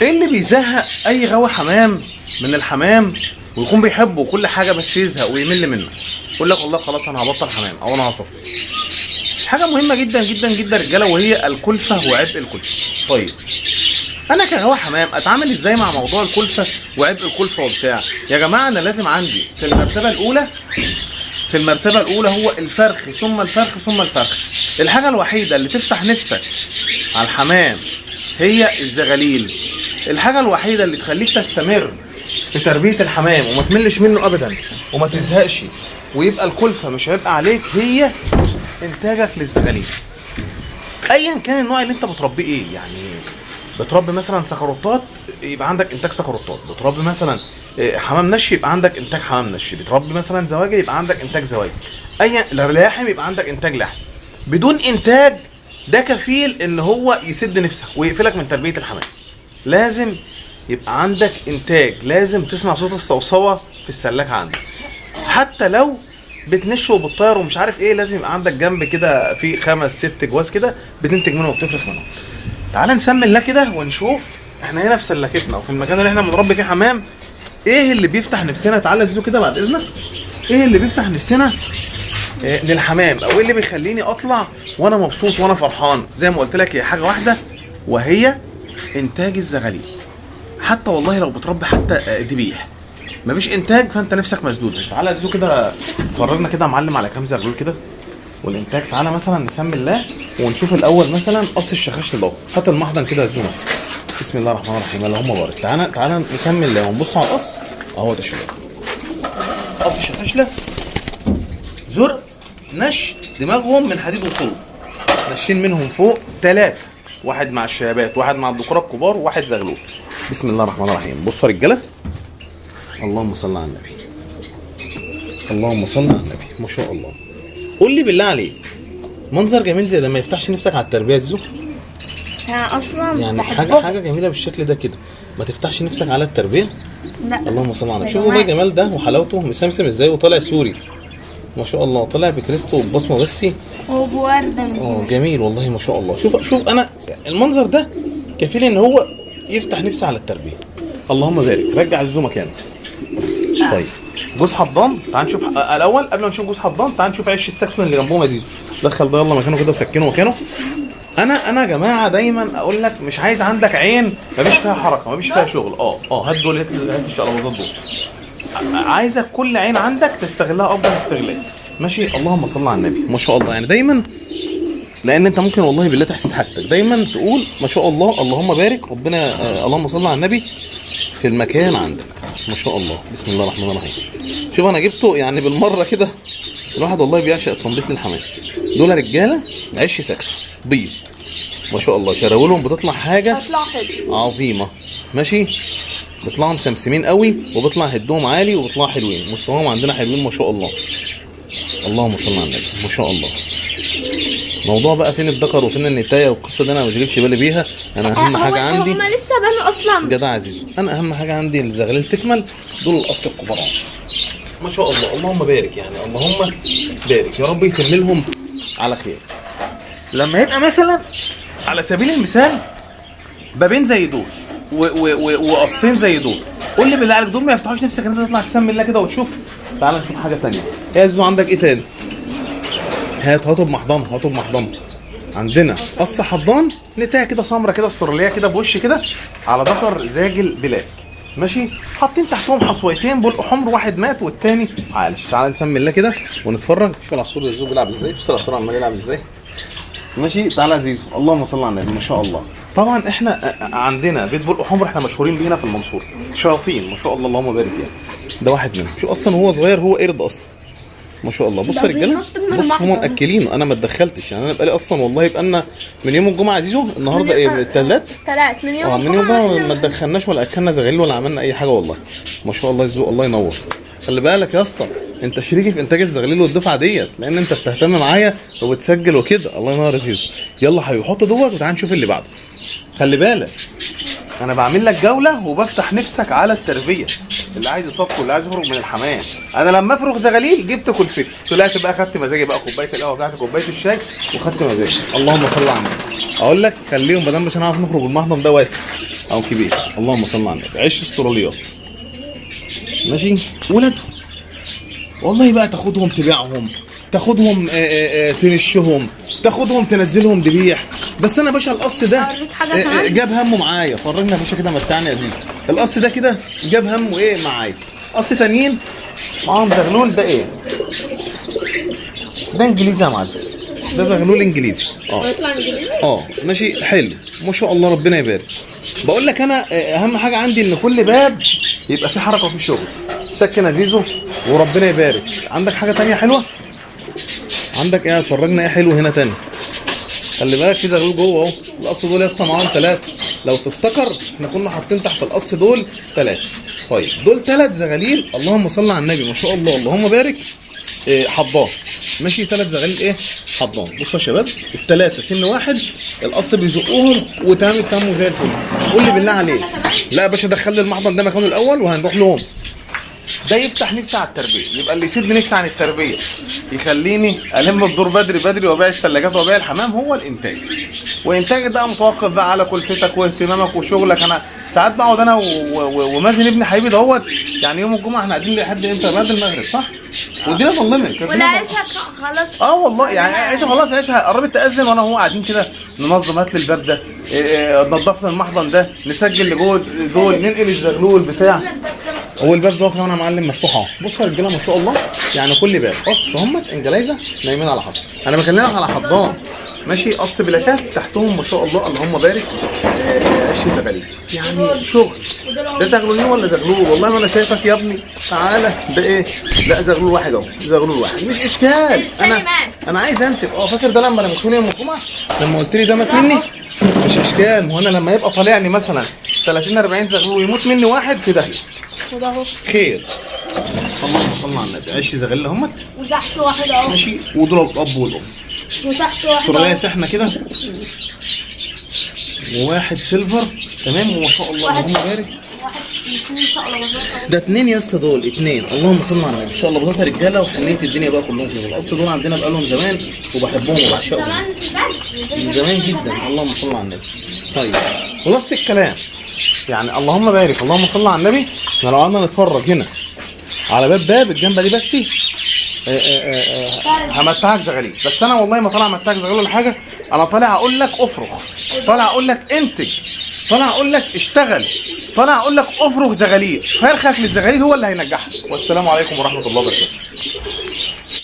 ايه اللي بيزهق اي غاوي حمام من الحمام ويكون بيحبه وكل حاجة بس يزهق ويمل منه؟ يقول لك والله خلاص انا هبطل حمام او انا هصفي. حاجة مهمة جدا جدا جدا رجاله، وهي الكلفة وعبء الكلفة. طيب انا كغاوي حمام اتعامل ازاي مع موضوع الكلفة وعبء الكلفة وبتاع؟ يا جماعة انا لازم عندي في المرتبة الاولى، في المرتبة الاولى هو الفرخ ثم الفرخ ثم الفرخ. الحاجة الوحيدة اللي تفتح نفسك على الحمام هي الزغاليل. الحاجة الوحيدة اللي تخليك تستمر في تربيه الحمام وما تملش منه ابدا وما تزهقش ويبقى الكلفة مش عبء عليك هي انتاجك للزغاليل. ايا كان النوع اللي انت بتربيه ايه، يعني بتربي مثلا سكروتات يبقى عندك انتاج سكروتات، بتربي مثلا حمام نشي يبقى عندك انتاج حمام نشي، بتربي مثلا زواجل يبقى عندك انتاج زواجل، ايا لاحم يبقى عندك انتاج لحم. بدون انتاج ده كفيل ان هو يسد نفسك ويقفلك من تربيه الحمام. لازم يبقى عندك انتاج، لازم تسمع صوت الصوصوه في السلاكه عندك، حتى لو بتنش وبتطير ومش عارف ايه، لازم يبقى عندك جنب كده في 5 6 جواز كده بتنتج منه وبتفرخ منه. تعال نسمي الله كده ونشوف احنا هنا في سلكتنا وفي المكان اللي احنا بنربي فيه حمام ايه اللي بيفتح نفسنا. تعالى زيزو كده بعد اذنك، ايه اللي بيفتح نفسنا للحمام، او ايه اللي بيخليني اطلع وانا مبسوط وانا فرحان؟ زي ما قلت لك هي حاجة واحدة وهي انتاج الزغاليل. حتى والله لو بتربي حتى ذبيح مفيش انتاج فانت نفسك مسدودة. تعالى يا زيزو كده فرجنا كده يا معلم على كام زغلول كده والانتاج. تعالى مثلا نسمي الله ونشوف الاول مثلا قص الشخاش ده، هات المحضن كده يا زيزو مثلا. بسم الله الرحمن الرحيم، اللهم بارك. تعالى تعالى نسمي الله ونبص على القص اهو. ده شباب قص الشخاشله زرق نش دماغهم من حديد وصلب، نشين منهم فوق 3، واحد مع الشهابات، واحد مع الذكورة الكبار، وواحد زغلول. بسم الله الرحمن الرحيم. بصوا يا رجاله، اللهم صل على النبي، اللهم صل على النبي، ما شاء الله. قول لي بالله عليك منظر جميل زي ده ما يفتحش نفسك على التربية يا زيزو؟ انا اصلا يعني حاجة بحبه. حاجة جميلة بالشكل ده كده ما تفتحش نفسك على التربية؟ لا اللهم صل على النبي. يا شوفوا بقى جماعة. الجمال ده وحلاوته، مسمسم ازاي وطالع سوري ما شاء الله، طالع بكريستو وبصمه بس. وبوردة من هنا. جميل والله ما شاء الله. شوف شوف انا المنظر ده كفيل ان هو يفتح نفسي على التربية. اللهم بارك. رجع الزو مكانه. طيب جوز حضان، تعال نشوف الاول قبل ما نشوف جوز حضان تعال نشوف عش الساكسون اللي جنبهم يا زيزو. دخل ده يلا مكانه كده وسكنه مكانه. انا يا جماعة دايما اقول لك مش عايز عندك عين مفيش فيها حركة مفيش فيها شغل. هات دول، هات الشقلباظات دول. عايزك كل عين عندك تستغلها افضل استغلال. ماشي، اللهم صل على النبي ما شاء الله. يعني دايما لان انت ممكن والله بالله تحسد حاجتك، دايما تقول ما شاء الله اللهم بارك ربنا، اللهم صل على النبي في المكان عندك ما شاء الله. بسم الله الرحمن الرحيم. شوف انا جبته يعني بالمرة كده، الواحد والله بيعشق التنظيف للحمام. دول رجاله عش ساكسو بيض ما شاء الله، شراولهم بتطلع حاجة هطلع حلو عظيمة. ماشي، بيطلعوا مسمسمين قوي وبيطلع هدهم عالي وبيطلعوا حلوين، مستواهم عندنا حلوين ما شاء الله. اللهم صل على النبي ما شاء الله. موضوع بقى فين الذكر وفين النتايه والقصه دي انا ما بشغلش بالي بيها. انا اهم حاجة عندي هما لسه بانوا اصلا. جدع عزيزو، انا اهم حاجة عندي الزغاليل تكمل. دول القص الكبار ما شاء الله، اللهم بارك. يعني اللهم بارك يا رب يتم لهم على خير. لما يبقى مثلا على سبيل المثال بابين زي دول وقصين زي دول، قول لي بالله عليك دول ما يفتحوش نفسك ان انت تطلع تسمي الله كده وتشوف؟ تعال نشوف حاجة تانية. ايه يا زيزو عندك ايه تاني؟ هات هاتوا بمحضن، هاتوا بمحضن. عندنا قص حضان نتايه كده سمرة كده استراليه كده بوش كده على ذكر زاجل black. ماشي، حاطين تحتهم حصويتين بلق حمر، واحد مات والتاني عالش. تعال نسمي الله كده ونتفرج. شوف العصفور زيزو بيلعب ازاي، بص العصفور عمال يلعب ازاي. ماشي، تعالى يا زيزو. اللهم صل على النبي ما شاء الله. طبعا احنا عندنا بيت بلق حمر احنا مشهورين بيه هنا في المنصورة، شياطين ما شاء الله اللهم بارك. يعني ده واحد منهم. شوف اصلا هو صغير، هو قرد اصلا ما شاء الله. بص يا ده رجاله، بينط من بص هما المحضن. مأكلين، انا ما اتدخلتش. يعني انا بقالي اصلا والله يبقى لنا من يوم الجمعة يا زيزو، النهارده ايه؟ الثلاث. تلات من يوم من يوم الجمعة الجمعة ما اتدخلناش ولا اكلنا زغاليل ولا عملنا اي حاجة والله ما شاء الله. الذوق الله ينور. خلي بالك يا اسطى انت شريكي في انتاج الزغاليل والدفعه ديت، لان انت بتهتم معايا وبتسجل وكده. الله ينور يا زيزو. يلا حبيبي حط دوت وتعال نشوف اللي بعده. خلي بالك انا بعمل لك جولة وبفتح نفسك على التربية. اللي عايز يصفي واللي عايز يخرج من الحمام. انا لما افرغ زغاليل جبت كلفتي، طلعت بقى خدت مزاجي بقى، كوباية القهوة بتاعتي، كوباية الشاي، وخدت مزاجي. اللهم صل على النبي. اقول لك خليهم بدل مش هنعرف نخرج، المحضن ده واسع او كبير. اللهم صل على النبي. عيش استراليات ماشي، ولادهم والله بقى تاخدهم تبيعهم، تاخدهم تنشهم، تاخدهم تنزلهم ذبيح. بس انا يا باشا القص ده أوريك حاجة كمان؟ جاب همه معايا. فرجنا يا باشا كده، متعني يا زيزو. القص ده كده جاب همه ايه معايا. قص تانيين معاهم زغلول. ده ايه ده؟ انجليزي يا معلم، ده زغلول انجليزي. ويطلع انجليزي؟ ماشي حلو ما شاء الله، ربنا يبارك. بقول لك انا اهم حاجة عندي ان كل باب يبقى فيه حركة وفيه شغل. سكن يا زيزو وربنا يبارك. عندك حاجة تانية حلوة؟ عندك ايه؟ اتفرجنا ايه حلو هنا تاني؟ خلي بالك في زغلول جوه اهو. القص دول يا اسطى معاهم 3، لو تفتكر احنا كنا حاطين تحت القص دول 3. طيب دول 3 زغاليل، اللهم صل على النبي ما شاء الله اللهم بارك. إيه حضان ماشي، 3 زغاليل ايه حضان. بصوا يا شباب ال3 سن واحد، القص بيزقوهم وتمام التمام وزي الفل. قول لي بالله عليك. لا يا باشا دخل لي المحضن ده مكانه الاول وهنروح لهم. ده يفتح نفسي على التربية، يبقى اللي يسد نفسي عن التربية يخليني الم الدور بدري بدري وابيع الثلاجات وابيع الحمام هو الانتاج. وانتاج ده متوقف بقى على كلفتك واهتمامك وشغلك. انا ساعات بقعد انا ومازن ابن حبيبي دوت، يعني يوم الجمعة احنا قاعدين لحد امتى؟ بعد المغرب صح؟ والدنيا ظلمت. والعيشة خلاص. والله يعني عيشه خلاص، عيشه قربت تأذن وانا وهو قاعدين كده ننظم، هات لي الباب ده، نضفنا المحضن ده، نسجل لجوه دول، ننقل الزغلول بتاع. هو الباب ده كمان يا معلم مفتوح اهو. بصوا يا رجاله ما شاء الله، يعني كل باب قص هم انجليزه نايمين على حصى. انا بكلمك على حضان ماشي، قص بلاكات تحتهم ما شاء الله اللهم بارك. عش زغاليل يعني شغل. ده زغلولين ولا زغلول؟ والله ما انا شايفك يا ابني. تعالى ده ايه؟ لا زغلول واحد اهو، زغلول واحد مش اشكال. انا عايز انتج. فاكر ده لما رميتوني يوم الجمعة لما قلت لي ده مات مني؟ مش اشكال. ما هو انا لما يبقى طالعني مثلا 30 40 زغلول ويموت مني واحد في داهية. وده اهو خير. اللهم صل على النبي. عيش زغلول اهمت وتحت واحد اهو ماشي، ودول الاب والام. وتحت واحد استراليا اهو. سحنه كده، وواحد silver تمام وما شاء الله اللهم بارك. واحد اثنين شقلباظات اهو. ده 2 يا اسطى، دول 2 اللهم صل على النبي. ان شاء الله بطاطا رجاله وحنيه الدنيا بقى كلهم فيهم. القص دول عندنا بقالهم زمان وبحبهم وبعشقهم زمان بس من زمان جدا. اللهم صل على النبي. طيب خلاصه الكلام يعني اللهم بارك اللهم صل على النبي. احنا لو قعدنا نتفرج هنا على باب الجنبه دي بس همتعك زغاليل. بس انا والله ما طالع امتعك زغاليل ولا حاجة، انا طالع اقول لك افرخ، طالع اقول لك انتج، طالع اقول لك اشتغل، طالع اقول لك افرخ زغاليل. فرخك للزغاليل هو اللي هينجحك. والسلام عليكم ورحمة الله وبركاته.